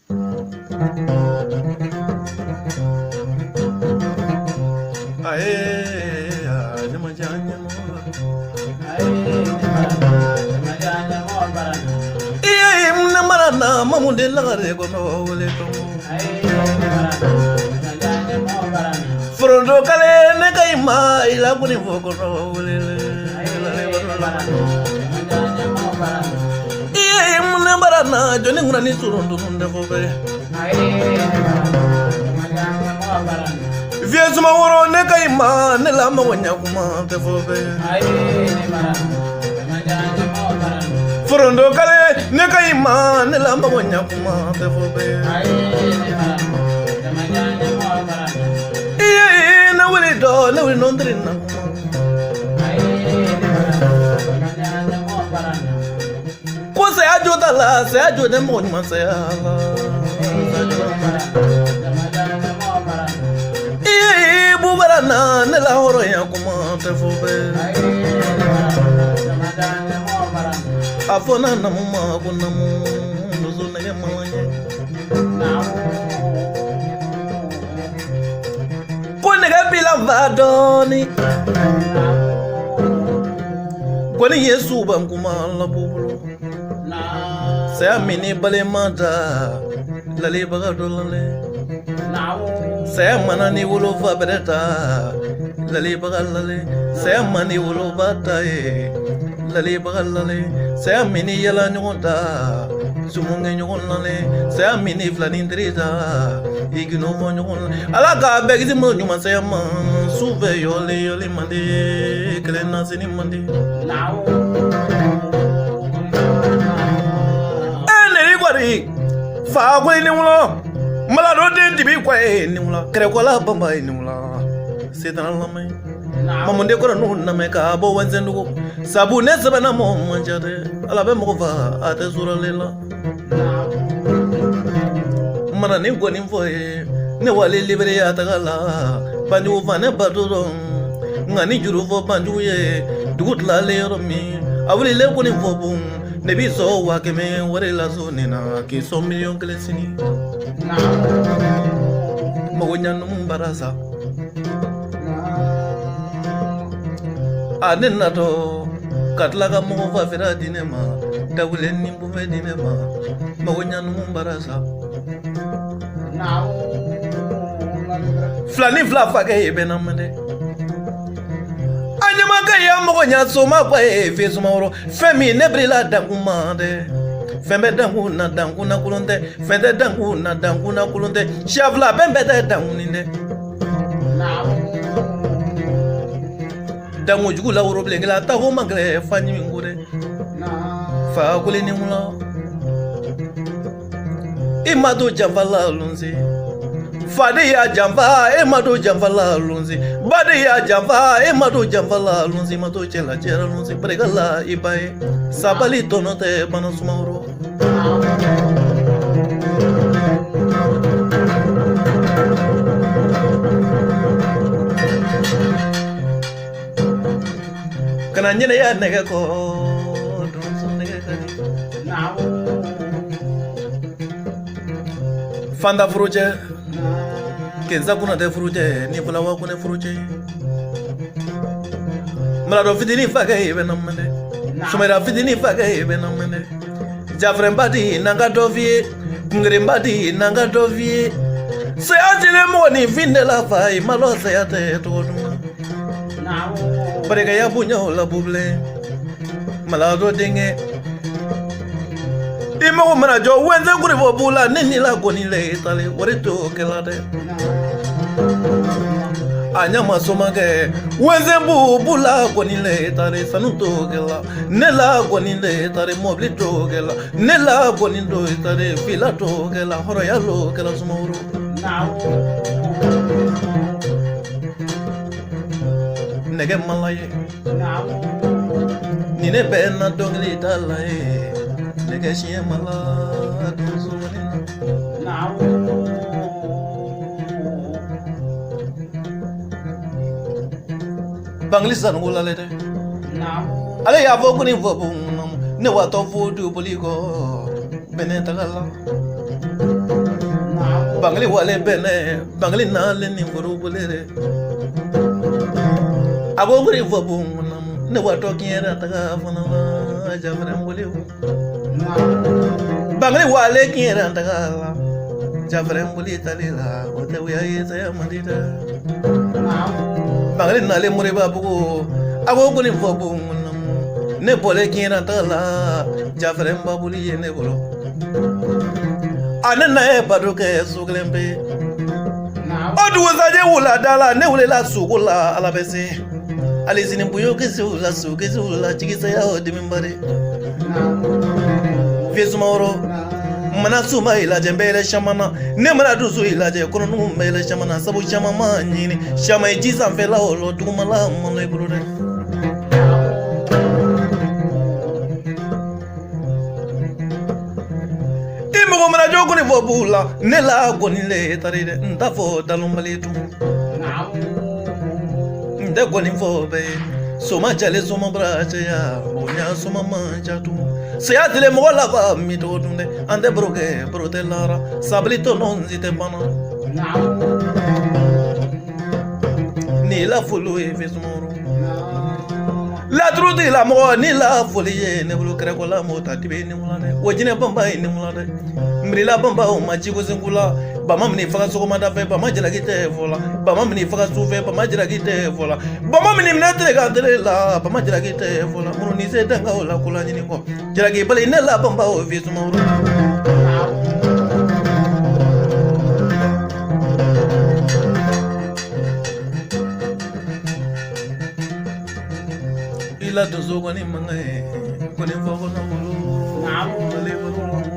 Aye, jama ɲɛmɔgɔ. Iye, ne mara na mamu de lagare kɔnɔ wele tɔmɔ. Forondo kale ne ka i ma i la kuni fɔ kɔnɔ wele. Iye, ne mara na jɔnni kunna ni surun dun tɛ fɔ bɛɛ. Vieux Sumaworo ne ka i ma ne la mago ɲa kuma tɛ fɔ bɛɛ. Forondo kale ne ka i ma ne la mago ɲa kuma tɛ fɔ bɛɛ. Iye, ne wuli dɔ ne wuli nɔ tiri na kuma. Ko saya jo t'a la, saya jo tɛ mɔgɔ ɲuman saya la. Iye, bubara na ne la hɔrɔnya kuma tɛ fɔ bɛɛ. A fɔ na namu ma ko namu donso nɛgɛ ma ɲɛ. Ko nɛgɛ b'i la fa dɔɔni. Kɔni ye suban kuma la bolo. Saya min ni balima ta lalibaga dɔ la dɛ. Saya mana ni wolofa bɛrɛ ta lalibaga lale. Saya ma ni woloba ta ye lalibaga lale. Saya min ni yala ɲɔgɔn ta sumunkɛ ɲɔgɔn lale. Saya min ni filanin teri ta i gindo fɔ ɲɔgɔn la. Ala k'a bɛɛ kisi mɔgɔ ɲuman saya ma. Sufɛ yɔli yɔli man di, kelen na sini man di. E neri kɔri fa ko ni wula malado den dibi kɔ ye ni wula kɛrɛkɔla banba ye ni wula setana lamɛn mamude kɔrɔ n'u namɛ ka bɔ wɛnsendugu sabu ne sɛbɛnna mɔgɔ man ca dɛ. Ala bɛ mɔgɔ fa a tɛ suralen la. Mana ni gɔni fɔ ye ne wale liberiya taga la banjugu fa ne bato dɔn nka ni juru fɔ banjugu ye dugu tilalen yɔrɔ min a wulilen ko ni fɔ bon ne b'i sɔn 500 wari la so ne na k'i sɔn 1,000,000 sini. Mago ɲa numu bara sa a ne natɔ ka tila ka mɔgɔ fa fira di ne ma dawulen ni bufɛ di ne ma mago ɲa numu bara sa. Fila ni fila fakɛ ye bɛ na mɛn dɛ. A ɲamakɛ ya mɔgɔ ɲa soma kɔ ye fe Sumaworo fɛn min ne birila dankun ma dɛ. Fɛn bɛ dankun na dankun na kolon tɛ, fɛn tɛ dankun na dankun na kolon tɛ, siya fila bɛn bɛɛ tɛ dankun ni dɛ. Dankun jugu la woro bilen kelen a ta ko man gɛlɛn fa ɲimi ko dɛ. Fa kole ni wula i ma to janfa la lonse. Fa de y'a janfa e ma to janfa la lonse. Ba de y'a janfa e ma to janfa la lonse. I ma to cɛ la cɛ la lonse. Barika la i ba ye sabali tɔnɔ tɛ bana Sumaworo. Kana ɲɛnɛya nɛgɛ kɔ donso nɛgɛ ka di. Fanta furucɛ Kensa Kunatɛ furucɛ ni Fulawa Kunɛ furucɛ Maladɔ fitinin fakɛ ye bɛ na mɛnɛ Sumayira fitinin fakɛ ye bɛ na mɛnɛ Jafrɛnba di n'an ka dɔ f'i ye Kungerenba di n'an ka dɔ f'i ye saya jelen mɔgɔ ni fin de la fa i ma lɔ saya tɛ tɔgɔ duman barikaya bonya o la bubilen Maladɔ denkɛ i mago mana jɔ wɛnsɛn kuri fɔ b'u la ne ni la gɔni le tale wari t'o kɛla dɛ. A ɲama somakɛ wɛnsɛn b'u b'u la gɔni le tare sanu t'o kɛla ne la gɔni le tare mɔbili t'o kɛla ne la gɔni do tare fila t'o kɛla hɔrɔnya l'o kɛla Sumaworo. Nɛgɛ mala ye ni ne bɛ na dɔnkili da la ye nɛgɛ siɲɛ mala donso na. Bangili sanuko la dɛ ale y'a fɔ ko ni fɔ bon ne watɔ fo duboli kɔ bɛnɛ taga la. Bangali wale bɛnɛ bangali nalen ni forobole dɛ a ko kuri fɔ bon ne watɔ kiɲɛra taga fana la jafɛrɛ boli bangali wale kiɲɛra taga la jafɛrɛ boli tali la o tɛ wuya ye saya man di dɛ bangali nalen moribabugu a ko kuri fɔ bon ne bɔlen kiɲɛra taga la jafɛrɛ babuli ye ne bolo a ne na ye baro kɛ so kelen pe o dugusajɛ wulada la ne wulila suko la ala bɛ se hali sini boyo kisiw la so kisiw la jigisaya o dimi bari fiye sumaworo mana suma i lajɛ n bɛ yɛlɛ caman na ne mana dusu i lajɛ kɔnɔnugu bɛ yɛlɛ caman na sabu caman ma ɲini caman ye ji sanfɛla o lɔ dugumala man i bolo dɛ i mɔgɔ mana jɔ kɔni fɔ b'u la ne la gɔni le tari dɛ n t'a fɔ dalonbali tun n tɛ gɔni fɔ bɛɛ ye soma jalen soma bara cɛya bonya soma man ca tun saya tile mɔgɔ laban min tɔgɔ dun dɛ an tɛ baro kɛ baro tɛ lara sabali tɔnɔ si tɛ bana ni la folo ye fɛ sumaworo laturu tigilamɔgɔ ni la foli ye ne bolo kɛrɛkɔla mɔgɔ ta dibe ni wula dɛ o jinɛ banba ye ni wula dɛ mirila banba o ma jiko senku la bama minɛ faga sɔgɔmada fɛ bama jalaki tɛ fɔ la bama minɛ faga su fɛ bama jalaki tɛ fɔ la bama minɛ minɛ tile ka tele la bama jalaki tɛ fɔ la minnu ni se danga o la kola ɲini kɔ jalaki bali ne la banba o fi sumaworo I la donso kɔni mankan ye kɔni fɔ kɔnɔ wolo.